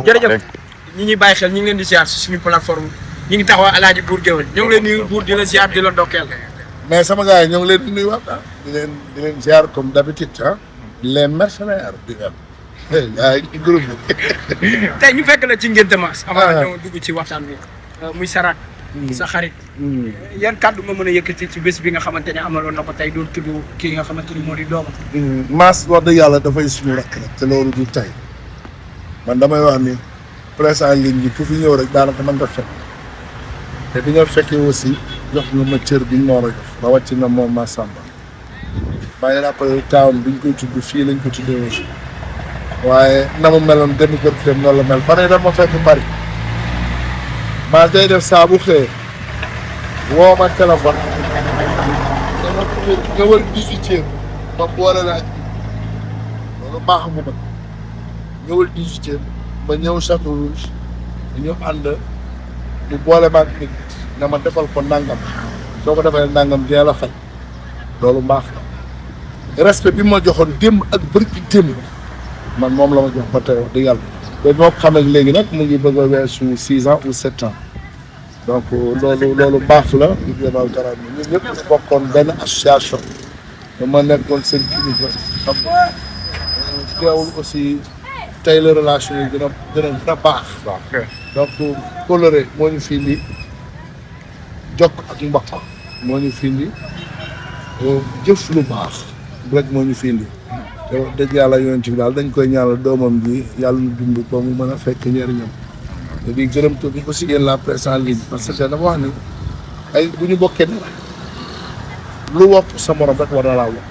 jërëjëf ñi ñuy bàyyi xel ñu ngi leen di ziar si suñu plateforme ñu ngi taxaw Alaaji Buur Géwël ñoo ngi leen nuyu Buur di la ziar di la ndokkeel. mais sama gars yi ñoo ngi leen di nuyuwaat di leen ziar comme d'habitude les mercenaires du web. ci groupe bi. tey ñu fekk la ci ngénte Mass. avant ñoo dugg ci waxtaan bi muy Sarak. sa xarit. yan kàddu nga mën a yëkkati ci bés bi nga xamante ne amaloon na ko tey doon tudd kii nga xamante ni moo di doomam. Mass wax dëgg yàlla dafay suñu rakk rek te loolu du tey man damay wax ni presse en ligne bi ku fi ñëw rek daanaka mën nga fekk te di nga fekkee aussi jox nga ma cër bi ñu war a jox rawatina moom Massamba maa ngi rappelé taawam bi ñu koy tudd fii lañ ko tuddee aussi waaye na mu meloon demi kër noonu la mel fan dama fekk Paris maa day def saa bu xëyee woo ma téléphone dama nga wër 18 ma boole la ak loolu baax mu ma ñëwal 18 ma ñëw Château Rouge ñu ànd ñu boole ma ak nit na ma defal ko nangam soo ko defee nangam dina la fay loolu mbaax la respect bi ma joxoon démb ak bërki démb man moom la ma jox ba tey wax dëgg yàlla te moo xam ne léegi nag mu ngi bëgg a weesu 6 ans ou 7 ans donc loolu baax la ñu jéemal garab yi ñun ñëpp ñu bokkoon benn association ma nekkoon seen kilifa xam nga teewul aussi tey la relation yi gën a baax donc coloré moo ñu fi indi jokk ak mbokk moo ñu fi indi jëf lu baax rek moo ñu fi indi te wax dëgg yàlla yonent bi daal dañ koy ñaanal doomam bi yàlla nu dund ba mu mën a fekk njëriñam te di gërëm te di aussi yéen la presse en ligne parce que dafa wax ni ay bu ñu bokkee dara lu wopp sa morom rek war na laa wokk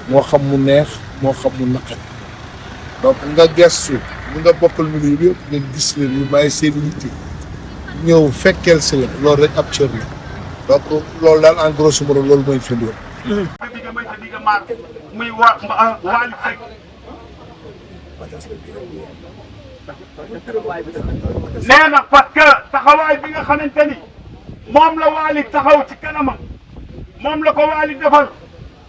moo xam mu neex moo xam mu naqari donc nga gestu ñu nga bokkal milieu bi yëpp nga gis leen ñu bàyyi seen nit yi ñëw fekkeel si la loolu rek ab cër la donc loolu daal en grosso modo loolu mooy fi ndiw muy Wally Seck nee na parce que taxawaay bi nga xamante ni moom la Wally taxaw ci kanamam moom la ko Wally defal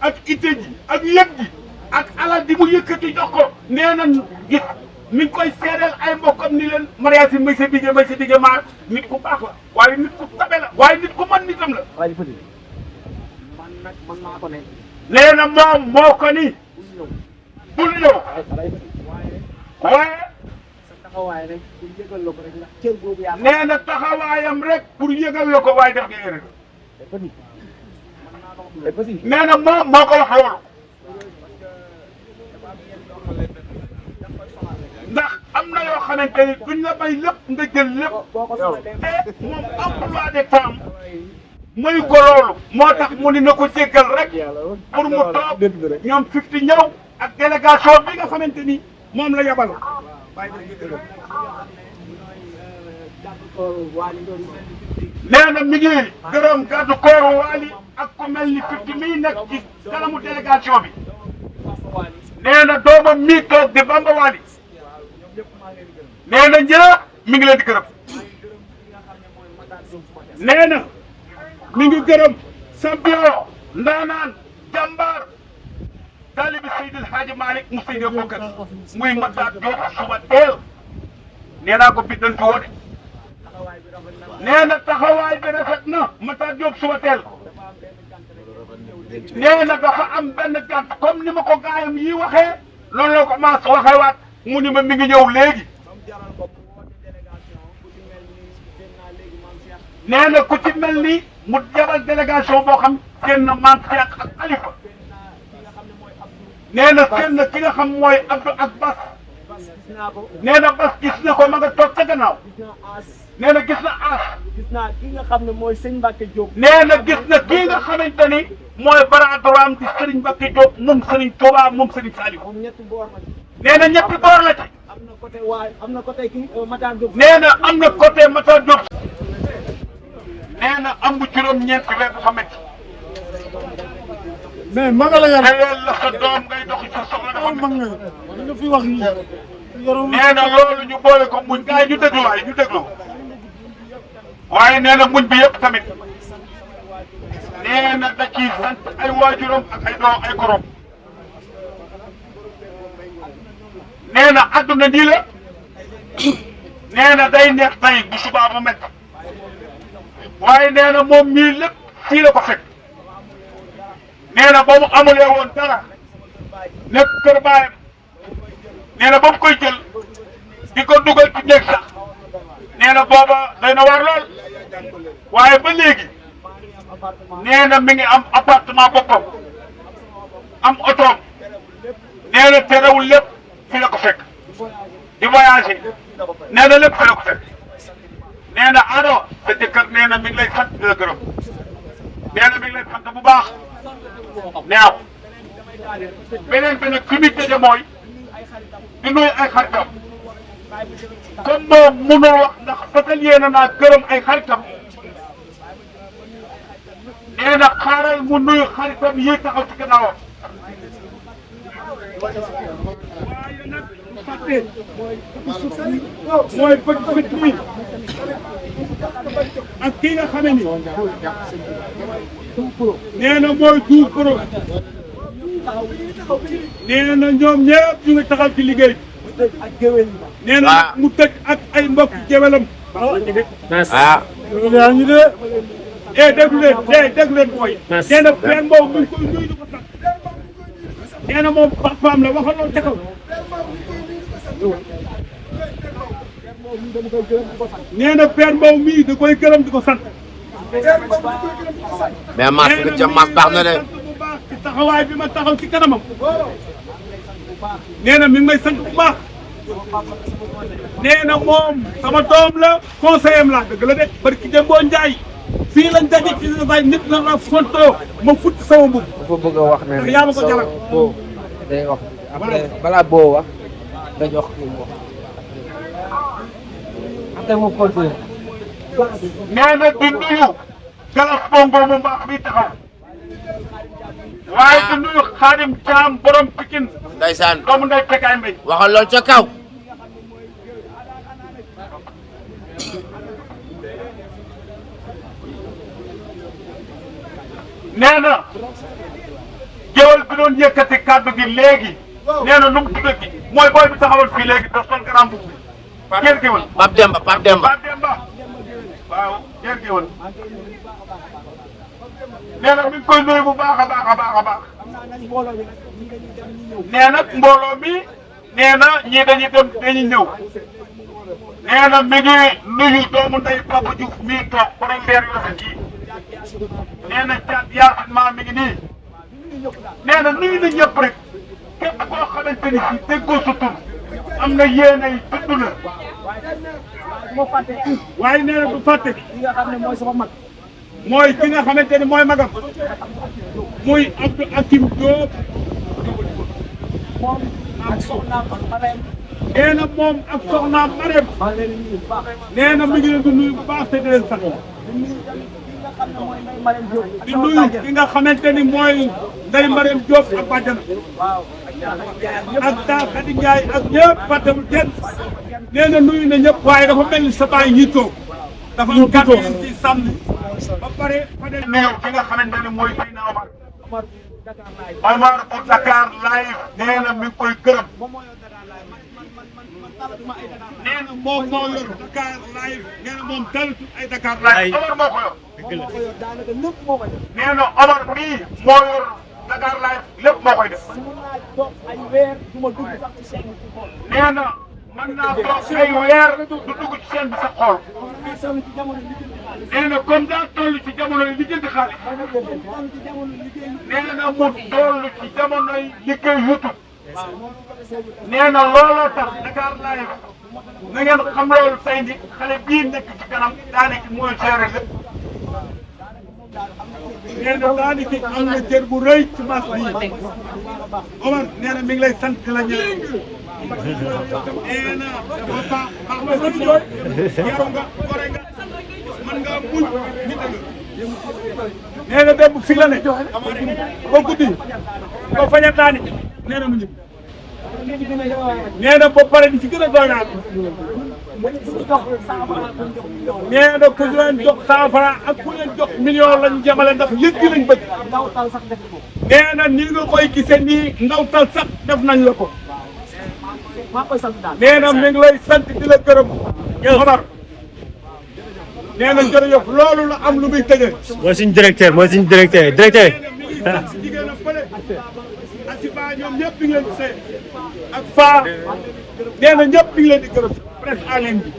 ak ite ji ak yëg ji ak alal di mu yëkkati jox ko nee na gis mi ngi koy seedeel ay mbokkam ni leen mariage yi may sa digge maar nit ku baax la waaye nit ku tabe la waaye nit ku mën nitam la man maa ko ne nee na moom moo ko ni bul ñëw waaye taxawaay rek pour yëgal la ko rek ndax cër boobu yaa nee na taxawaayam rek pour yëgal la ko waaye def nga erreur nee na moom moo ko wax loolu ndax am na yoo xamante ni duñ la bay lépp nga jël lépp te moom emploi de temps muy ko loolu moo tax mu ni na ko jéggal rek pour mu toog ñoom fifty ñëw ak délégation bi nga xamante ni moom la yabal nee na mi ngi gërëm gàddu kooru Wally ak ku mel ni fifty mii nekk ci kanamu délégation bi nee na doomam mii toog di Bamba Wally nee na njëriñ mi ngi leen di gërëm nee na mi ngi gërëm champion ndaanaan jàmbaar taalibi Seydil Hadji Malick mu Seydi Bokar muy Matar Diop suba teel nee naa ko biddan fi woote nee na taxawaay bi rafet na Matar Diop suba teel nee na dafa am benn gàtt comme ni ma ko gaayam yi waxee loolu la ko Mass waxee waat mu ni ma mi ngi ñëw léegi nee na ku ci mel ni mu jabal délégation boo xam seen na Mame Cheikh ak Khalifa nee na seen na ki nga xam mooy Abdou ak Bas nee na Bas gis na ko ma nga toog ca gannaaw nee na gis na gis naa ki nga xam ne mooy sëñ Mbacke Diop nee na gis na kii nga xamante ni mooy bras droit am di Serigne Mbacke Diop moom Serigne Touba moom Serigne Saliou ñetti boor la nee na ñetti boor la ci am na côté waay am na côté kii Matar Diop nee na am na côté Matar Diop nee na am bu juróom-ñeenti weer bu fa métti mais ma nga la yar teyel la sa doom ngay doxi sa soxla dafa métti nga fi wax nii nee na loolu ñu boole ko muñ gaay ñu déglu waaye ñu déglu waaye nee na muñ bi yëpp tamit nee na da ciy sant ay waajuram ak ay doom ay gorom nee na àdduna nii la nee na day neex tey bu subaa mu métti waaye nee na moom mii lépp fii la ko fekk nee na ba mu amulee woon dara nekk kër baayam nee na ba mu koy jël di ko dugal ci néeg sax nee na booba day na war lool waaye ba léegi nee na mi ngi am appartement boppam am otoom nee na terewul lépp fi la ko fekk di voyager nee na lépp fi la ko fekk nee na Ado sa jëkkër nee na mi ngi lay sant di la gërëm nee na mi ngi lay sant bu baax neew beneen bi nag fi muy tëje mooy di nuyu ay xaritam comme moom mënul wax ndax fetal yéena naa gërëm ay xaritam nee na xaaral mu nuyu xaritam yi taxaw ci gannaawam waaye nag fàtte mooy bët mi ak kii nga xame ni nee na mooy Diouf Pro nee na ñoom ñëpp ñu ngi taxaw ci liggéey nee na mu tëj ak ay mbokk géwelam yaa ngi de déglu leen booy nee na Père Mbow mu ngi koy nuyu di ko sant nee na moom papaam la waxal loolu ca kaw nee na Père Mbow mii da koy gërëm di ko sant mais mas nga ca mas baax na de bu baax ci taxawaay bi ma taxaw ci kanamam nee na mi ngi may sant bu baax nee na moom sama doom la conseiller am la dëgg la de bari ki dem boo njaay fii lañ daje ci sa nit na la foto ma futt sama mbub dafa bëgg a wax ne yaa ma ko jaral boo day wax après balaa boo wax nga jox ko wax après mu continué nee na di nuyu Galas Bongo mu mbaax bi taxaw waaye di nuyu Xaadim Caam borom Pikine ndeysaan doomu ndey Pekaay Mbay waxal lool ca kaw nee na géwél bi doon yëkkati kàddu gi léegi nee na nu mu tudd gi mooy booy bi taxawal fii léegi te sol garam bu géer géwél Pape Demba Pape Demba waaw géer géwél nee na mi ngi koy nuyu bu baax a baax a baax a baax nee na mbooloo mi nee na ñii dañuy dem dañuy ñëw nee na mi ngi nuyu doomu ndey Papa Diouf mii toog borom leer yu rafet yi nee na caat Yaasin maa mi ngi nii nee na nuyu na ñëpp rek képp koo xamante ni si déggoo sa tur am na yéene yi tudd na waaye nee na du fàtte ki nga xam ne mooy sama mag mooy ki nga xamante ni mooy magam muy Abdou Akim Diop moom ak soxnaam ak Marème nee na moom ak soxnaam Marème maa ngi leen di nuyu bu baax nee na mi ngi leen di nuyu bu baax te di leen sant di nuyu ki nga xamante ni mooy Ndeye Marème Diop ak Badiane ak taa Khady Ndiaye ak ñëpp fàttewul kenn nee na nuyu na ñëpp waaye dafa mel ni sa baay yi toog dafa am kàddu yi ci sànni ba pare fa de nuyu ki nga xamante ni mooy Seyna Omar Omar bu Dakar live nee na mi ngi koy gërëm nee na moom moo yor Dakar live nee na moom talatul ay Dakar live Omar moo ko yor nee na Omar mii moo yor Dakar live lépp moo koy def nee na mën naa toog ay weer du dugg ci seen bi sa xool nee na comme daa toll ci jamono yi lijjanti xaalis nee na mu toll ci jamono yi liggéey YouTube nee na looloo tax Dakar live na ngeen xam loolu tey ni xale bii nekk ci kanam daanaka mooy gérer lépp nee na daanaka am na cër bu rëy ci bas bii Omar nee na mi ngi lay sant di la ñaan nee na dafa baax nga sa jooy yaru nga gore nga mën nga muñ nit nga nee na dem fii la ne ba guddi ba fañataani nee na mu ñib nee na ba pare di ci gën a doy naa nee na ku leen jox 100 francs ak ku leen jox million lañu jëmale ndax yëg gi lañ bëgg nee na ni nga koy gisee nii ndawtal sax def nañ la ko nee na mi ngi lay sant di la gërëm Omar nee na jërëjëf loolu la am lu muy tëjee. mooy suñu directeur directeur. jigéen a fële Asiba ñoom ñëpp di ngeen see ak Faa nee na ñëpp di leen di gërëm presse en ligne bi.